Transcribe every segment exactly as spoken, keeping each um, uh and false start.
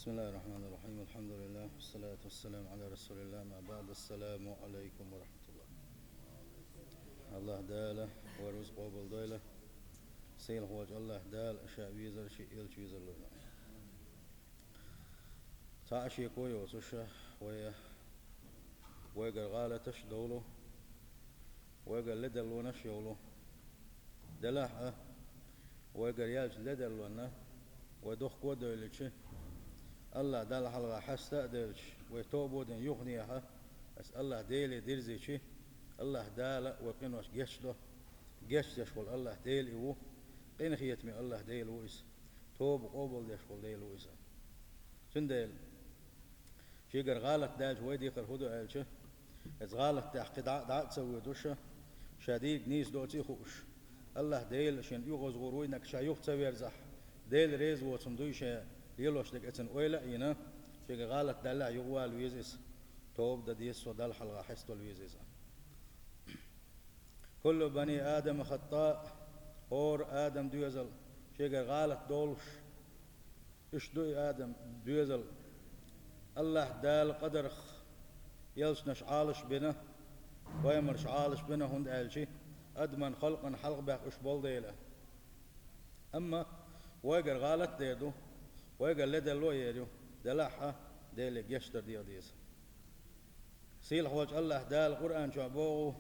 بسم الله الرحمن الرحيم. الحمد لله، والصلاة والسلام على رسول الله. ما بعد. السلام عليكم ورحمة الله. АллахӀ Дала вай рузкъ къобалдойла, сийлахь волчу АллахӀ Дала Ша везар, Шен элча везар лойла. Цхьа а шеко йоцуш, вай, вайгара гӀалаташ а довлу, вайгара ледарлонаш а йовлу. Делахь а, вайгара яьллачу ледарлонна вай дохко а девлча, АллахӀ Далла хьалха хьаста а девлча, вай тоба дина юханехьа, аса АллахӀ Деле дирзича, АллахӀ Дала вай къинош гечдо. Гечдеш волу АллахӀ Дела и ву, къинхетаме АллахӀ Дела ву Иза, тоба къобалдеш волу Дела ву Иза. Цундела, Шегара гӀалат даьлча, вай декхар хӀун ду аьлча, иза гӀалат даьлча кхин дӀа а, дӀа а ца воьдуш, ша дийриг нийса доций а хууш, АллахӀ Дела Шена оьгӀаз гӀур вуйнарг ша юха ца верзахь, Дела реза воцург дуй Шен лелош дерг эцна ойла а йина, Шегара гӀалат даьллехь юхавала веза иза, тоба дан деза цо, Далла хьалха хьестадала веза иза. كل بني آدم خطاء, хӀора адам доьзал шегара гӀалат долуш, иштта ду и адам доьзал. АллахӀ Дала къадарх элчанаш Ӏалаш бина, пайхамарш Ӏалаш бина, хӀунда аьлча адаман халкъана хьалха баьхна уьш болу дела. Амма вайгара гӀалат а дер ду, вайгара ледарло а ер ю, делахь а Деле гечдар деха деза. Сийлахь волчу АллахӀ Дала Къуръан чохь боху: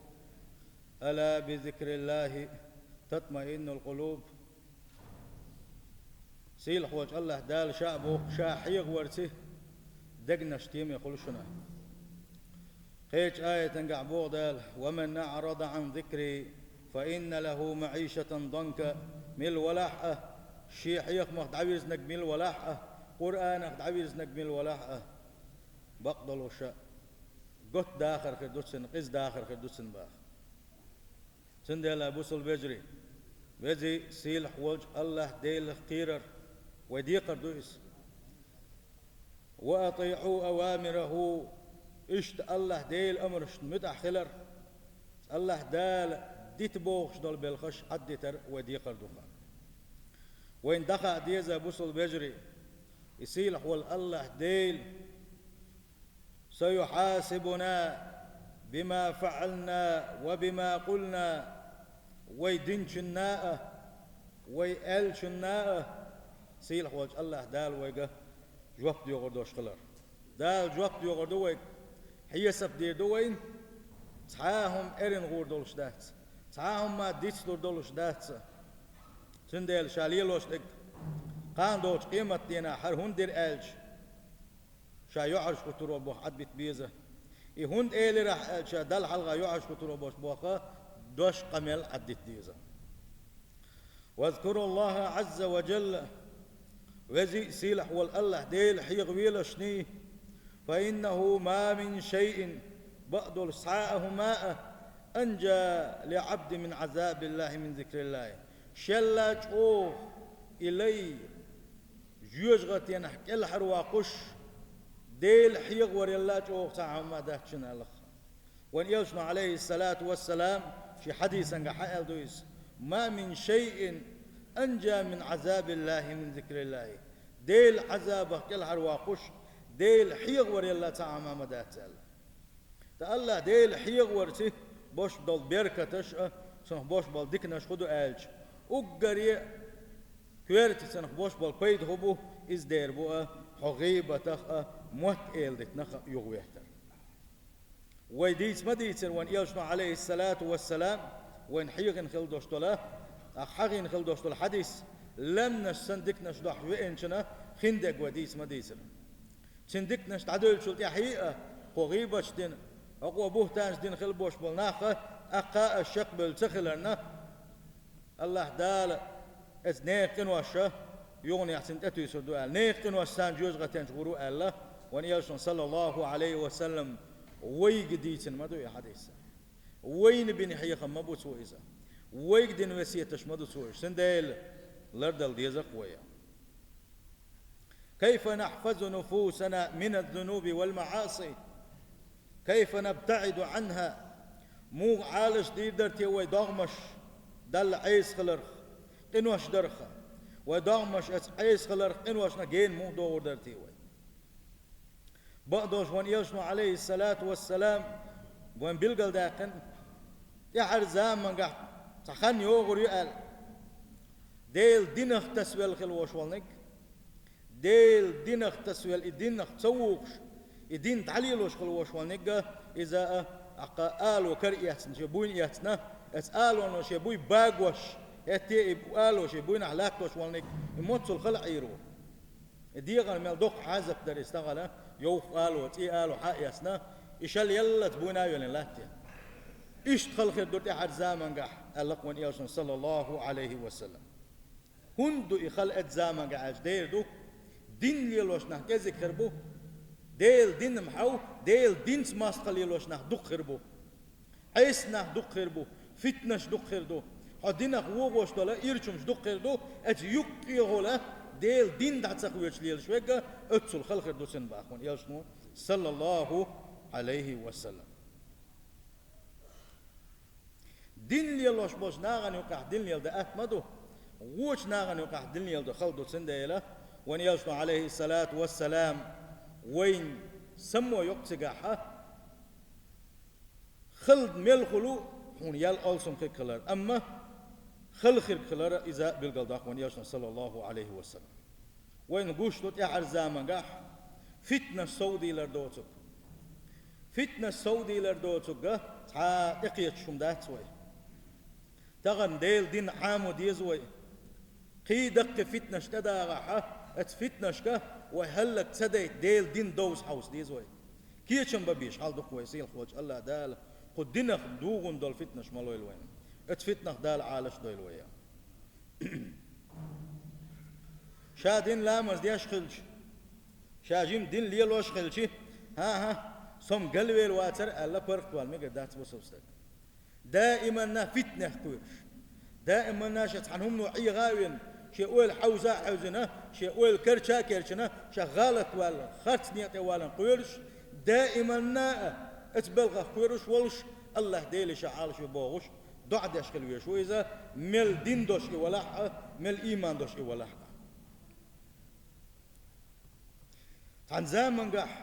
«ألا بذكر الله تطمئن القلوب». Сийлахь волчу АллахӀ Дала Ша а боху, Ша хьехаварца дегнаш теме хуьлу шуна. Кхечу аятангахь боху Дала: «ومن أعرض عن ذكري فإن له معيشة ضنكا». Мила валахь а, Шен хьехамах дӀавирзинарг мила валахь а, Къуръанах дӀавирзинарг мила валахь а, бакъдолуш а готта дахар хир ду цунна, къиза дахар хир ду цунна баха. Цундела, бусалба вежарий, везий, сийлахь волчу АллахӀ Делах кхерар вай декхар ду иза. «وأطيعوا أوامره», иштта АллахӀ Делан амрашна муьтӀахь хилар, АллахӀ Дала дита бохуш долу белхаш Ӏаддитар вай декхар ду-кха. Вайна дӀахаа деза, бусалба вежарий, и сийлахь волу АллахӀ Дела «سيحاسبنا بما فعلنا وبما قلنا», вай динчунна а, вай аьллачунна а сийлахь волчу АллахӀ Дала вайга жоп доьхур долуш хилар. Дала жоп доьхур ду вайга, хьесап дийр ду вайна, цхьа а хӀума эрна гӀур долуш дац, цхьа а хӀума дицлур долуш дац. Цундела Ша лелош дерг, кхана долчу къематдийнахь хӀара хӀунда дира аьлча, Ша юьхьӀаьржа кхуьттур ву боху Ӏадбита беза. И хӀунда элира ахь аьлча, Далла хьалха юьхьӀаьржа кхуьттур ву боху боху дош, къамел Ӏаддита деза. «واذكروا الله عز وجل», везий, сийлахь волу АллахӀ Дела хьехавелаш шуна, «فإنه ما من شيء», бакъдолуш цхьа а хӀума а, «أنجى لعبد من عذاب الله من ذكر الله», шелла чӀогӀа и лай жоьжахатенах кӀелхьарвоккхуш, Дела хьехаварал чӀогӀа цхьа хӀума дац шуна аьлла-кх. Вайн элчано, Ӏалайхиссалату вассалам, шен хьадисангахь хьааьлла ду иза: «ما من شيء أنجى من عذاب الله من ذكر الله». Делан Ӏазабах кӀелхьарвоккхуш, Дела хьехаварал цхьа хӀума ма дац аьлла. Ткъа АллахӀ Дела хьехаварца бош болу беркаташ а, цунах бош болу диканаш хӀун ду аьлча, уггаре а коьрта цунах бош болу пайда хӀун бу, иза дер бу а, хьо гӀийбатах а, мотт эладитанах а юхаветтар. Вай дийца ма дийцира вайн элчано, Ӏалайхиссалату вассалам, вайна хьехийна хила долуш долу, тӀаккха хьахийна хила долуш долу хьадис, лаьмнаш санна диканаш дохьуш веанчунна хиндерг вай дийца ма дийцира. Цуьнан диканаш дӀадевллачул тӀаьхьа а, кхо гӀийбаташ дина, хӀокхо бухӀтанаш дина хила бош болу нах а, тӀаккха а шекбевлла ца хиларна, АллахӀ Дала эцу нехан къинош а юханехьа цунна тӀетуьйсур ду аьлла, нехан къинош царна жоьжахатенчу гӀур ву аьлла, вайн элчано, саллаллаху Ӏалайхи ва саллам, вайга дийцина ма ду и хьадис. Вайна бина хьехам ма бу цо иза. Вайга дина весеташ ма ду цо иза. Цундела лардала деза-кх вай. «كيف نحفظ نفوسنا من الذنوب والمعاصي؟ كيف نبتعد عنها؟» Муха Ӏалашдийр дара те вай догӀмаш Далла Ӏеса хиларх, къинош дарх? Вай догӀмаш эцу Ӏеса хиларх, къиношна гена муха догӀур дара те вай? Бакъдолуш вайн элчано, Ӏалайхиссалату вассалам, вайн билгалдаьккхина, тӀаьхьара замангахь цхьа хан йогӀур ю аьлла. Делан динах тасавелла хила волуш волниг, Делан динах тасавелла, и динах ца вухуш, и дин дӀалелош хила волуш волниг, иза а, аккха ало кара эцна, шен буйна эцна, эцу алоно шен буй багош, хӀетте и ало шен буйнахь латтош волниг, и моццул хала Ӏийр ву. И дегӀана мел доккха Ӏазап дара иза тахана, йовха ало, цӀий ало хьа а эцна, и шал яллалц буйна а йоьллина латте. Иштта хала хир ду тӀаьхьара замангахь, аьлла вайн элчано, саллаллаху Ӏалайхи ва саллам. ХӀунда ду и хала эцу замангахь аьлча, дера ду, дин лелош нах кӀезиг хир бу, Делан дин-м хьов, Делан динца мостагӀа лелош нах дукха хир бу. Ӏеса нах дукха хир бу, фитнаш дукха хир ду, хьо динах вогӀуш долу ирчамаш дукха хир ду, эцу юккъехула Делан дин дӀа ца хьоьжуш лелаш верг а оццул хала хир ду цуьнан бахана элчано, саллаллаху Ӏалайхи ва саллам. Дин лелош болчу нахана юкъахь дин леладан атта ма ду, вочу нахана юкъахь дин леладан хала ду, цундела вайн элчано, Ӏалайхиссалату вассалам, вайна само йоккху цигахь, хала мел хуьлу хьуна ял алсам хиг хилар, амма хала хирг хилар иза билгалдоккху вайн элчано, саллаллаху Ӏалайхи ва саллам. Вайна гуш ду тӀаьхьара замангахь фитнаш совдийлар доцург. Фитнаш совдийлар доцург цхьа тӀекхеташ хӀума дац вай. Тахана Делан дин Ӏамо деза вай. Кхин даккхий фитнаш тӀедагӀахь, эцу фитнашка вай хӀаллак ца дайта, Делан дин довза хьовса деза вай. Кечам бан безаш хьал ду-кх вай сийлахьчу АллахӀ Дала, кху динах дугӀун долу фитнаш ма лойла вайна. Эцу фитнах Дала Ӏалаш а дойла вай. Ша дин ламаз деш хилча, ша жима дин лелош хилча, хӀан-хӀа, со-м галвелла вацара аьлла паргӀатвала мегар дац бусалба стаг. Даиманна фитнех кхоьруш. Даиманна шен цхьана хӀумано Ӏеха а вина, шен ойла хьовза а хьевзина, шен ойла карча а керчина, ша гӀалат ваьлла, харц некъа тӀе валлина кхоьруш, даиманна а эцу белхах кхоьруш волуш, АллахӀ Деле ша Ӏалашве бохуш, доӀа деш хила везаш ву иза, мел дин долуш и валахь а, мел ийман долуш и валахь а. Цхьана замангахь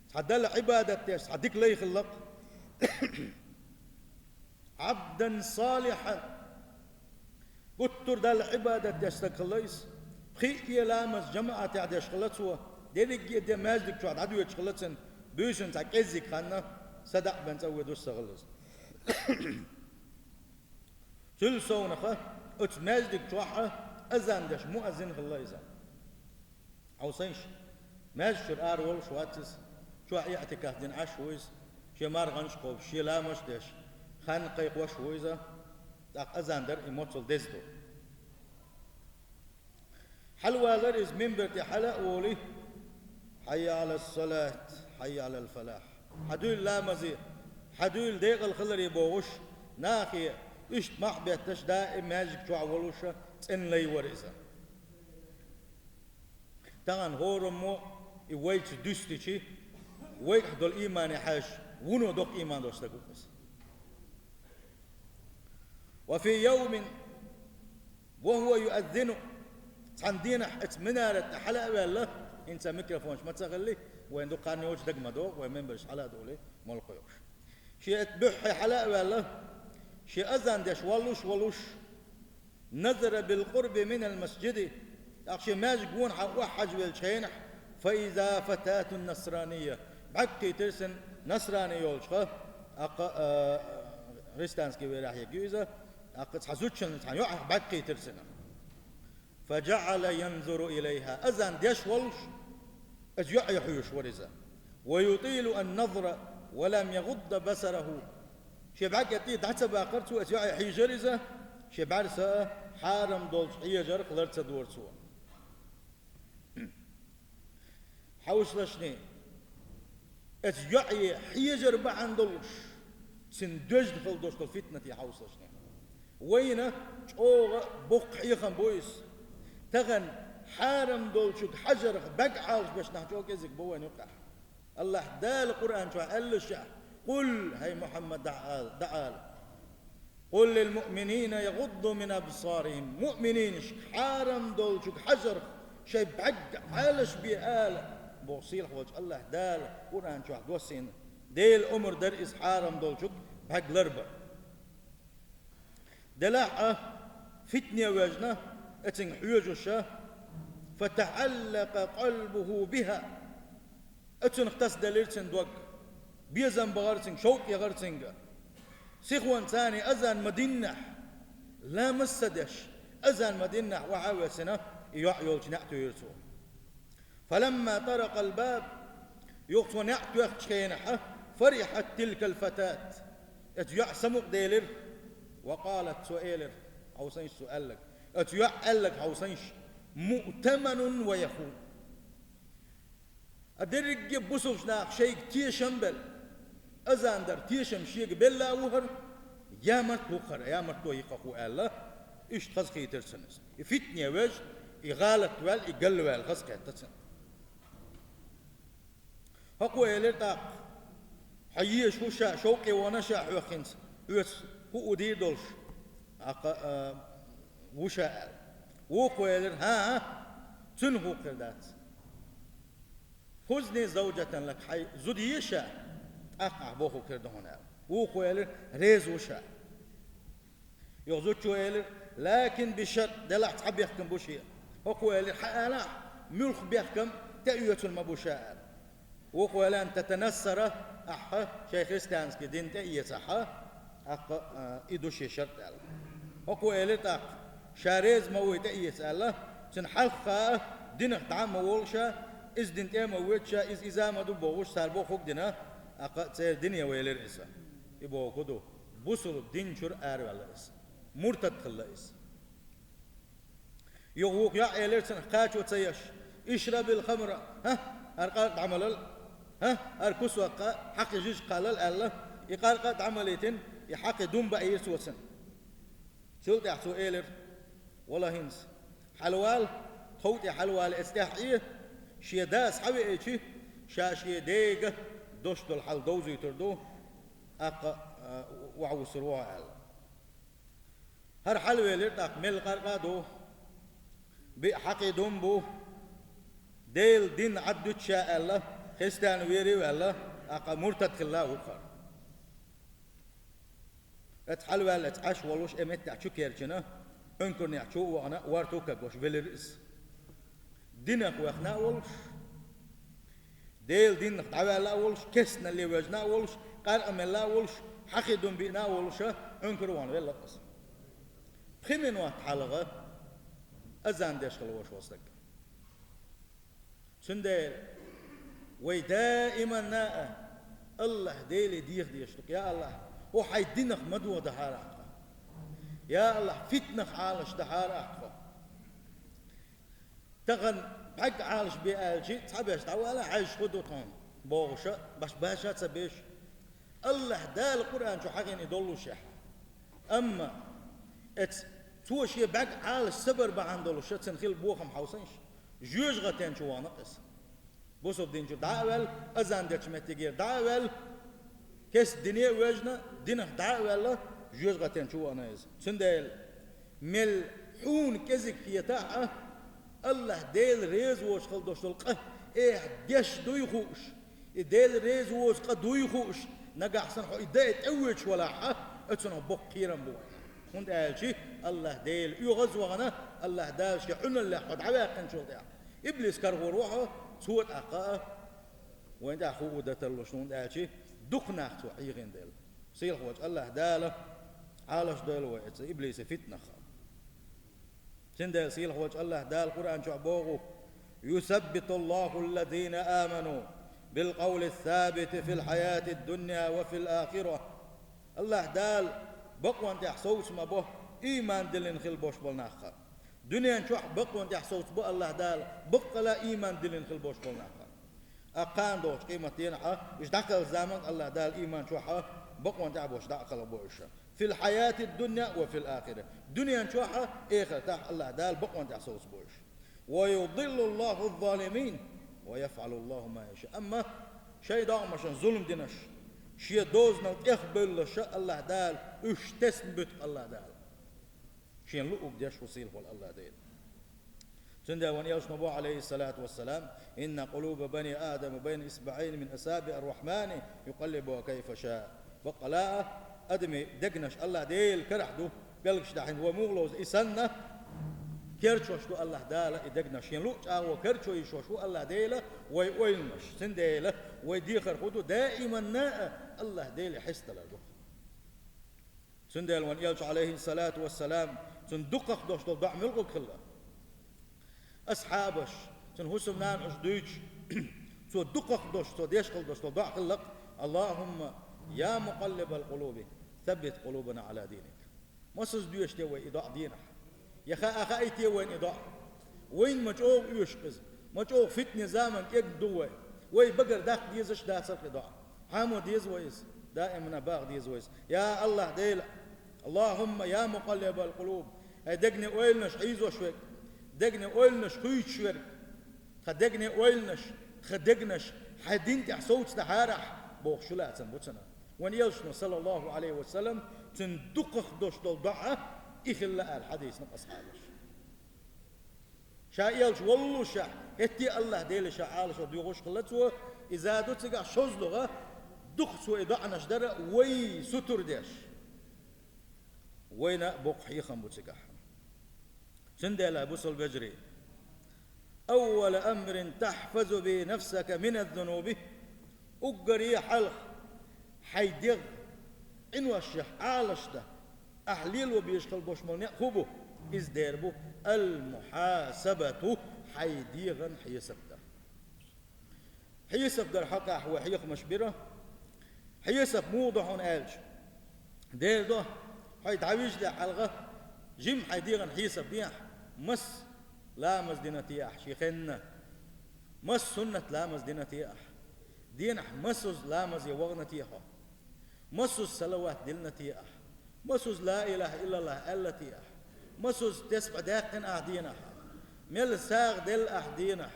цхьа Далла Ӏибадат деш, цхьа дика лай хилла-кх. Ӏабдан салихьан. Гуттар а Далла Ӏибадат деш стаг хилла иза. Пхиъ а ламаз жамаӀатехь деш хилла цо. Дерриге а де маьждиг чохь дӀадоьдуш хилла цуьнан, буьйсанна цхьа кӀеззиг хан, садаӀа бен цӀа воьдуш ца хилла иза. Цул совнаха оцу маьждиг чохь а азан деш муаззин хилла иза. Хьовсийша, маьждиг чуьра ара волуш вац иза, чохь иӀтикаф дина Ӏаш ву иза, шен марханаш а кхобуш, шен ламазаш а деш, хан кхайкхош ву иза, тӀаккха азан дар и моццул деза ду. Хьалавалар иза минбар тӀе хьала а волий: «Хьайя Ӏалас-салат, хьайя Ӏалал фалахь». Хьан дуьйла ламазе, хьан дуьйла декъала хиларе бохуш, нахе иштта мохь бетташ даим маьждиг чохь волуш цӀена лай вара иза. Тахана хӀораммо и вайца дуьстичи, вайгахь долу иймане хьаьжча, вуно доккха ийман долу стаг ву иза. «Ва фи йовмин ва хӀува юаззину». Цхьана дийнахь оцу минарат тӀе хьала а ваьлла, хӀинца микрофонаш ма ца хилли, вайн дукха хан йоцуш дага ма догӀу, вайн мембарш хьала а дугӀули, молла кхойкхуш. Шен оцу буьххье хьала а ваьлла, шен азан деш воллуш а волуш, «назара билкъурби минал масджиди», тӀаккха шен маьждиг гонахьа охьахьажавеллачу хенахь, «фа иза фататун насранийя», бӀаьрг кхийтира цуьнан, насрани йолчуха, тӀаккха, а, христианский верахь ерг ю иза, тӀаккха цхьа зудчун цхьа йоӀах бӀаьрг кхийтира цуьнан. «Фа жаӀала янзуру илайха», азан деш воллуш, оцу йоӀе хьоьжуш вара иза. «Ва ютилу ан-назра ва лам ягӀудда басараху». Шен бӀаьрг тӀе дӀа ца баккхара цо, оцу йоӀе хьийжара иза, шен бӀаьрса а хьарам долчу хьежарх лар ца дора цо. Хьовсалашний, оцу йоӀе хьежар бахьана долуш, цуьнан доьжна хала долуш долу фитнате хьовсалашний. Вайна чӀогӀа боккха хьехам бу иза. Тахана хьарам долчуьнга хьажарх бӀаьрг Ӏалашбеш нах чӀогӀа кӀезиг бу вайна юкъахь. АллахӀ Дала Къуръан чохь аьллашехь: «Къул», хӀай Мухьаммад, дӀа ала, дӀа ала: «Къул лил муъминина ягӀудду мин абсарихим». Муъмининашка хьарам долчуьнга хьажарх шайн бӀаьрг Ӏалашбе ала. боху сийлахь волчу АллахӀ Дала Къуръан чохь доссийна, Делан омра дара иза хьарам долчуьнга бӀаьрг ларбар. Делахь а фитне вежна, оцуьнга хьоьжуша, فتعلق قلبه بها, оцунах тасаделира цуьнан дог, безам бахара цуьнга, шовкъ яхара цуьнга. Сихонца царний азан ма-диннехь, ламаз ца деш, азан ма-диннехь охьа а весина, и йоӀ йолчу неӀ туьйхира цо. فلما طرق الباب, юха цо неӀ тоьхначу хенахь, فرحت تلك الفتاة, оцу йоӀа самукъаделира, وقالت, цо элира, хьовсийша цо аьлларг, оцу йоӀа аьлларг хьовсийша, مؤتمن ويخون. А дерриге а бусулба нах шайга тешам белла, азан дар тешам шега белла а ву хӀара, ямарт ву хӀара, ямарто йикхахь ву аьлла, иштта хазахийтира цунна иза. И фитне вежа, и гӀалат ваьлла, и галваьлла хазахетта цунна. ХӀокхо элира тӀаккха: «Хьо езаш ву ша, шовкъе вахана ша хьоьххинца, оьцу хӀуъу дийр долуш, тӀаккха, а, ву ша», — аьлла. Вукхо элира: «ХӀан-хӀа, цуьнан хӀуъу хир дац. خذني زوجة لك, хьайн зуда е ша, тӀаккха ахь бохург хир ду хьуна», — аьлла. Вукхо элира: «Реза ву ша». Юха зудчо элира: «لكن بشرط, делахь цхьа бехкам бу шен». ХӀокхо элира: «Хьан алахь, муьлхха бехкам тӀе оьцур ма бу ша», — аьлла. Вукхо элира: «أن تتنصر, ахьа шайн христианский дин тӀеэцахьа, тӀаккха, а, и ду шен шарт», — аьлла. ХӀокхо элира тӀаккха: «Ша реза ма вуй тӀеэца», — аьлла, цуьнан хьалха а динах дӀа а ма волуша, иза дин тӀе а ма воьдуша, иза иза а ма ду бохуш, цара бохург а дина, тӀаккха церан дине велира иза. И бохург хӀун ду? Бусулба дин чуьра араваьлла иза. Муртад хилла иза. Юха вукху йоӀа элира цунах кхачо ца еш: «اشرب الخمر, хӀа, хӀара къаркъа дӀамалал, хӀа, хӀара кусок а хьакхи жижиг кхаллал», — аьлла, и къаркъа а дӀамалийтина, и хьакхи дум баийра цо цунна. Цул тӀаьхьа цо элира: «Вала хӀинца, хьалавала, тхов тӀе хьалавала, эцу тӀехь Ӏе, шен да схьавеачи, ша шен дега дош долу хьал довзуьйтур ду, тӀаккха, а, охьавуссур ву хьо», — аьлла. ХӀара хьалавелира тӀаккха, мел къаркъа а ду, биъ хьакхи дум бу, Делан дин Ӏад дуьту ша аьлла, христиан вери а ваьлла, тӀаккха муртад хилла а ву хӀара. Эцу хьалаваьлла, эцу Ӏаш волуш, э меттехь чу керчина, Ӏункарнехь чу а вахана, ворта а кагош велира иза. Динах вехна а волуш, Делан динах дӀаваьлла а волуш, кестналле вежна а волуш, къаркъа мелла а волуш, хьакхи дум биъна а волуша, Ӏункар а вахана велла иза. Пхи минот хьалха азан деш хилла волуш волу стаг. Цундела вай даиман а АллахӀ Деле деха дезаш ду: «Я АллахӀ, хӀокху хьайн динах ма дохадахьара ахь тхо. Я АллахӀ, фитнах Ӏалаш дахьара ахь тхо». Тахана бӀаьрг Ӏалаш бе аьлчи, цхьаберш дӀавала, хьаьжча хӀун ду тхуна бохуша, баш баша а ца беш. АллахӀ Дала Къуръан чу хьахийна и доллушехь. Амма эцу цо шен бӀаьрг Ӏалаш ца бар бахьана долуша цуьнан хилла бохам хьовсийша, жоьжахатен чу вахана иза. Бусулба дин чу дӀа а ваьлла, азан дечу меттигера дӀа а ваьлла, кеста дине а вежна, динах дӀа а ваьлла, жоьжахатен чу вахана иза. Цундела мел хьуна кӀезиг хетахь а, АллахӀ Дела реза воцуш хила долуш долу къа, эхь деш дуй хууш, и Дела реза воцу къа дуй хууш, нагахь санна хьо и даа тӀевоьдуш валахь а, оцунах боккха кхерам бу вайна. ХӀунда аьлча АллахӀ Дела оьгӀаз вахана, АллахӀ Дала шен Ӏуьналлех хьо дӀаваьккхинчул тӀаьхьа, иблис карахур ву хьо, цо тӀаккха а вайна тӀехь хӀуъу даталлуш, хӀунда аьлча дукха нах цо хьехийна дела. Сийлахь волчу АллахӀ Дала Ӏалаш дойла вай эцу иблисан фитнах. Цундела сийлахь волчу АллахӀ Дала Къуръан чохь боху: «يثبت الله الذين آمنوا بالقول الثابت في الحياة الدنيا وفي الآخرة». АллахӀ Дала бакъонан тӀехь совца ма бо, ийман диллина хила болуш болу нахха. Дуьнен чохь бакъонан тӀехь совца бо АллахӀ Дала, баккъала ийман диллина хила болуш болу нахха. Ткъа кхана догӀучу къематденахьа, уьш дӀакхалха заманахь АллахӀ Дала ийман чохьа бакъонан тӀехь болуш дӀа а кхалхабо уьш. «في الحياة الدنيا وفي الآخرة». Дуьнен чохьа, эхартахь АллахӀ Дала бакъонан тӀехь совцабо уьш. «ويضل الله الظالمين ويفعل الله ما يشاء». Амма шайн догӀмашна зулам динарш, шен дозанал тӀех бевлларш АллахӀ Дала, уьш тесна буьту АллахӀ Дала. Шен луъург деш ву сийлахь волу АллахӀ Дела. Цундела вайн элчано боху, Ӏалайхиссалату вассалам: «Инна къулуба бани Адама байна исбаӀайни мин асабиӀир-рахьмани юкъаллибуха кайфа ша». Баккъала а адамийн дегнаш АллахӀ Делан карахь ду, белгаш дахьина вай муха ловзу и санна, керчош ду АллахӀ Дала и дегнаш. Шен луъу чӀагӀо керчо йиш йолуш ву АллахӀ Дела вай ойланаш. Цундела вай дехар хӀун ду, даиманна а АллахӀ Деле хьесталар ду. Цундела вайн элча, Ӏалайхиссалату вассалам, цунна дукхах долуш долу доӀа муьлхарг хилла? Асхьабаш, цуьнан хӀусамнана уьш дуьйцуш, цо дукхах долуш, цо деш хилла долуш долу доӀа хилла-кх: «Аллахумма, я мукъаллибал къулуби, саббит къулубана Ӏала диник». Масаза доьшуш де вай и доӀа дийнахь? Я хаа хаийта вайна и доӀа? Вайна ма чӀогӀа оьшу иза, ма чӀогӀа фитне заман кӀегна ду вай. Вай багара даккха дезаш дацара-кх и доӀа. Хьамо деза вай иза, даиманна баха деза вай иза: «Я АллахӀ Дела, Аллахумма, я мукъаллибал къулуб, хьайн дегнийн ойланаш хьийзош верг, дегнийн ойланаш хуьйцуш верг, тхан дегнийн ойланаш, тхан дегнаш хьайн дин тӀехь совцадахьара ахь», бохуш шу лаьцна бу цунах. Вайн элчано, саллаллаху Ӏалайхи ва саллам, цуьнан дукхах долуш долу доӀа и хилла аьлла хьадийцина асхьабаша. Ша элча воллушехь, хӀетте а АллахӀ Деле ша Ӏалашо доьхуш хилла цо, иза ду цигахь шозлагӀа, дукха цо и доӀанаш дара вай сутара деш. Вайна а боккха хьехам бу цигахь. Цундела, бусалба вежарий, «Аввала амрин тахьфазу бихи нафсака мина зунуби», уггаре хьалха хьайн дегӀ къиношех Ӏалаш дан ахь лело безаш хила болуш болу некъ хӀун бу? Иза дер бу: «Ал-мухьасабату», хьайн дегӀан хьесап дар. Хьесап дар хьокъехь вай хьехамаш бира. Хьесап муха до хьуна аьлча, дер до, хьо дӀавижале хьалха жимма хьайн дегӀан хьесап дехьа, масса ламаз дина те ахь шен хенна, масса суннат ламаз дина те ахь, денахь масазза ламазе вахана те хьо, масазза салават диллина те ахь, масазза ла илаха иллаллах аьлла те ахь, масазза тесбихь даьккхина ахь денахь, мел сагӀа делла ахь денахь.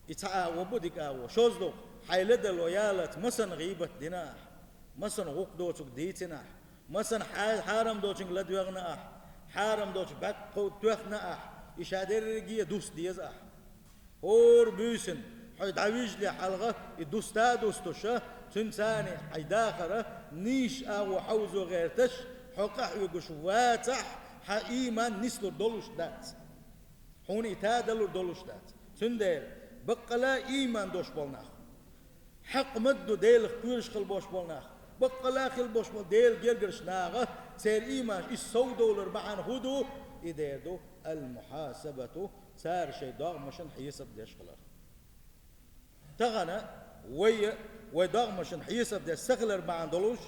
И цхьа агӀо бу дика агӀо. ШозлагӀа, хьайн ледарло яллалц масанна гӀийбат дина ахь, масанна гӀуллакх доцург дийцина ахь, масанна хьа-, хьарам доцург ладоьгӀна ахь, хьарам доцу бӀаьрг кховда тоьхна ахь, и ша дерриге а дуста деза ахь. ХӀора буьйсанна, хьо дӀавижале хьалха и дуста а дустуша, цуьнан царний хьайн дахара нийса агӀо хьовзо гӀерташ, хьо къахьоьгуш вацахь, хьан ийман нислур долуш дац. Хьуна и тадалур долуш дац. Цундела баккъала а ийман долуш болу нах, хьакъ ма-дду Делах кхоьруш хила болуш болу нах, баккъала а хила болуш болу Делан гергарчу наха, церан ийманаш и совдовлар бахьана хӀун ду? И дер ду: «Ал-мухьасабату», цара шайн догӀмашна хьесап деш хилар. Тахана вай а вай догӀмашна хьесап деш ца хилар бахьана долуш,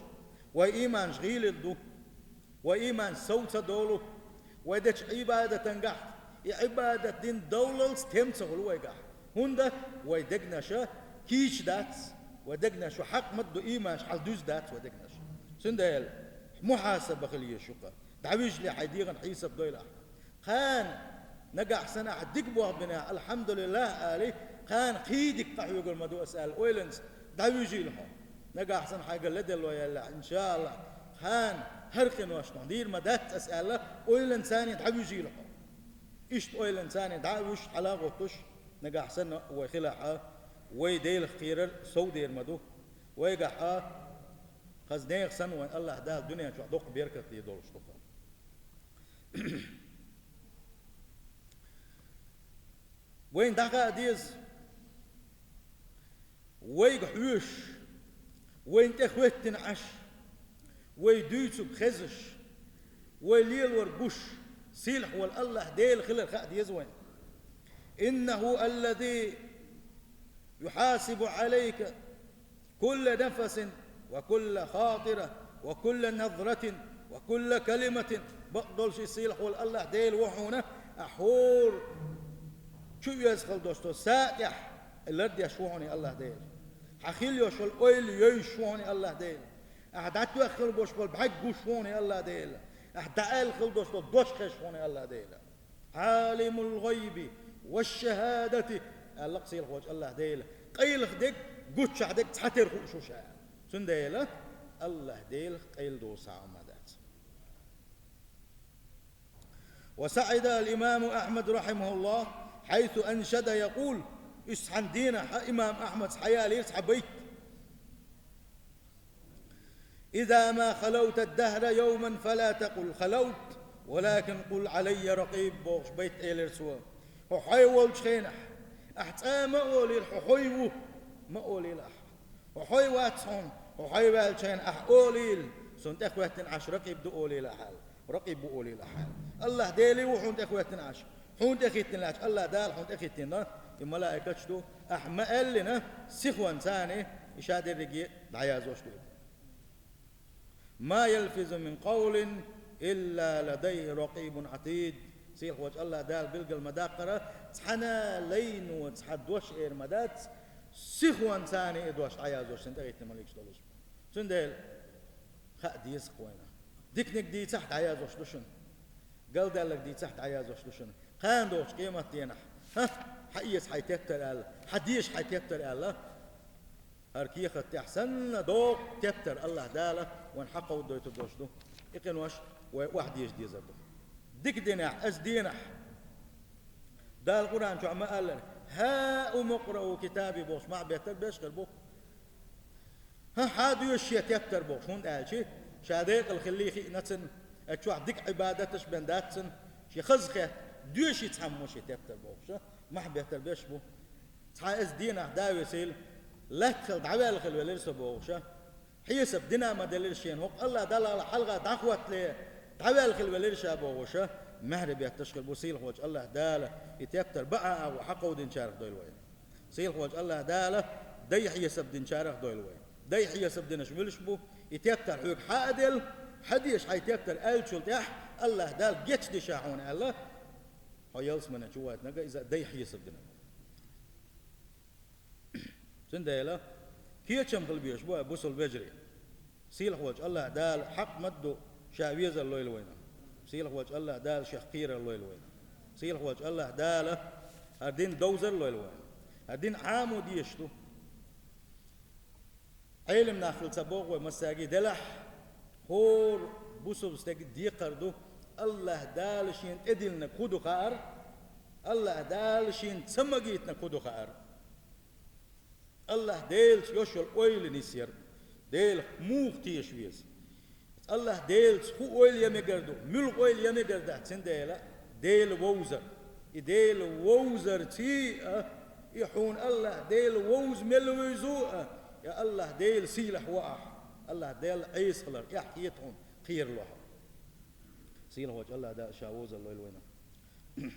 вай ийманаш гӀийлина ду, вай ийман сов ца долу, вай дечу Ӏибадатангахь и Ӏибадат дина довлалц тем ца хуьлу вайгахь. ХӀунда? Вай дегнаша кийча дац, вай дегнаша хьакъ ма-дду ийманаш хьалдуьзна дац вай дегнаша. Цундела мухьасаба хила еза шуьга. ДӀавижале хьайн дегӀан хьесап дойла ахь. Кхана, нагахь санна ахь дика болх бинехь, «Алхьамдулиллах», али, кхана кхин дика къахьоьгур ма ду ас аьлла ойланца дӀавижийла хьо. Нагахь санна хьайгара ледарло яьллехь, иншааллах, кхана хӀара къиношна дийр ма дац ас аьлла ойланца дӀавижийла хьо. Иштта ойланца дӀа а вуьжуш, хьала а гӀоттуш, нагахь санна вай хилахь, вай Делах кхерар сов дер ма ду. Вайгахь, хаза нехан санна вайн АллахӀ Дала дуьнен чохь доккха беркат дийр долуш ду-кх. Вайна дӀахаа деза, вайга хьоьжуш, вайна тӀе хӀоьттина Ӏаш, вай дуьйцург хезаш, вай лелорг гуш, сийлахь волу АллахӀ Дела хилар хаа деза вайна. «Иннаху аллази юхьасибу Ӏалайка кулла нафасин ва кулла хатира ва кулла назратин ва кулла калиматин». Бакъдолуш и сийлахь волу АллахӀ Дела ву хьуна, ахь хӀора чу оьзна хила долуш долу са а тӀехь лардеш ву хьуна и АллахӀ Дела. Хьан хила йолуш йолу ойла йовзуш ву хьуна и АллахӀ Дела. Ахь дӀатоьхна хила болуш болу бӀаьрг гуш ву хьуна и АллахӀ Дела. Ахь дӀааьлла хила долуш долу дош хезаш ву хьуна и АллахӀ Дела. «Ӏалимул гӀайби ва шшахӀадати», аьлла-кх сийлахь волчу АллахӀ Дела. Къайлаха дерг, гуччахь дерг цхьатерра хууш ву ша. Цундела АллахӀ Делах къайла долу схьа а хӀума дац. وسعد الإمام أحمد رحمه الله حيث أنشد يقول, уьш цхьан дийнахь имам Ахьмада хьаяьллера цхьа байт: إذا ما خلوت الدهر يوما فلا تقل خلوت ولكن قل علي رقيب, бохуш байт элира цо. Хьо хьой волчу хенахь, ахь цкъа а ма олийла, хьо хьой ву, ма олийла ахь. Хьо хьой вац хьуна, хьо хьой ваьллачу хенахь ахь олийла, суна тӀехӀоьттина Ӏаш ракъиб ду олийла ахь аьлла. Ракъиб ву олийла ахь аьлла. АллахӀ Дела ву хьуна тӀехӀоьттина Ӏаш. Хьуна тӀехӀиттина лаьтташ АллахӀ Дала хьуна тӀехӀиттина, и малаикаташ ду, ахь ма аьллина, сихонца и ша дерриге дӀаяздеш ду. ما يلفظ من قول إلا لديه رقيب عتيد. Сийлахьчу АллахӀ Дала билгал ма даккхара, цхьана лайно цхьа дош эр ма дац, сихонца и дош дӀаяздеш, цунна тӀехӀиттина маликаш долуш. Цундела хаа деза-кх вайна. Диканиг дийцахь, дӀаяздеш ду шуна. Галдаьлларг дийцахь, дӀаяздеш ду шуна. Кхана догӀучу къематденахь, хьан, хьан эца хьайн тептар аьлла, хьан деша хьайн тептар аьлла, хӀара кехат тӀехь санна догӀу тептар АллахӀ Дала вайна хьакховдадойтур долуш ду. И къинош вай охьадеша дезар ду. Дика динехь, аса дийнахь, Дала Къуръан чохь ма-аллара: هاؤم اقرءوا كتابيه, бохуш, мохь беттар беш хир бу. ХӀан, хьан доьшу шен тептар, бохуш, хӀунда аьлча ша декъала хиллий хиъна цунна, оцу чохь дика Ӏибадаташ бен дац цунна, шен хазахетта, доьший цхьаммо шен тептар, бохуш, мохь беттар беш бу. Цхьа аса дийнахь да весийла, лаьттахула дӀаваьлла хила велира со, бохуша. Хьесап дина ма делира шена, хӀокху АллахӀ Далла хьалха дӀахӀоттале, дӀаваьлла хила велира ша, бохуша, маьхьарий бетташ хир бу. Сийлахьчу АллахӀ Дала и тептар баа агӀо хьакховдинчарах дойла вай. Сийлахьчу АллахӀ Дала дай хьесап динчарах дойла вай. Дай хьесап динарш муьлш бу, и тептар хьоьга хьа а делла, хьан деша хьайн тептар аьллачул тӀаьхьа АллахӀ Дала гечдеш хьуна аьлла, хьо ялсамане чу вайтинарг иза дай хьесап динарг. Цундела кечам хила безаш бу вай, бусалба вежарий. Сийлахьчу АллахӀ Дала хьакъ ма-дду ша везар лойла вайна. Сийлахьчу АллахӀ Дала шех кхерар лойла вайна. Сийлахьчу АллахӀ Дала хӀара дин довзар лойла вайна. ХӀара дин Ӏамо дезаш ду. Ӏелам нах хила ца боху вай массаьрга, делахь, хӀора бусалба стеган декхар ду, АллахӀ Дала шена тӀедиллинарг хӀун ду хаар, АллахӀ Дала шена ца магийтинарг хӀун ду хаар. АллахӀ Делаца йолуш йолу ойла нисъяр, Делах муха теша веза. АллахӀ Делаца хӀун ойла ян мегар ду, муьлха ойла ян мегар дац, цундела Дела вовзар. И Дела вовзарций а, и хьуна АллахӀ Дела вовза мел вевза а, я АллахӀ Дела сийлахь ву ахь, АллахӀ Дела Ӏеса хилар эхь хета хьуна, кхерало хьо. Сийлахьчу АллахӀ Дала ша вовзар лойла вайна.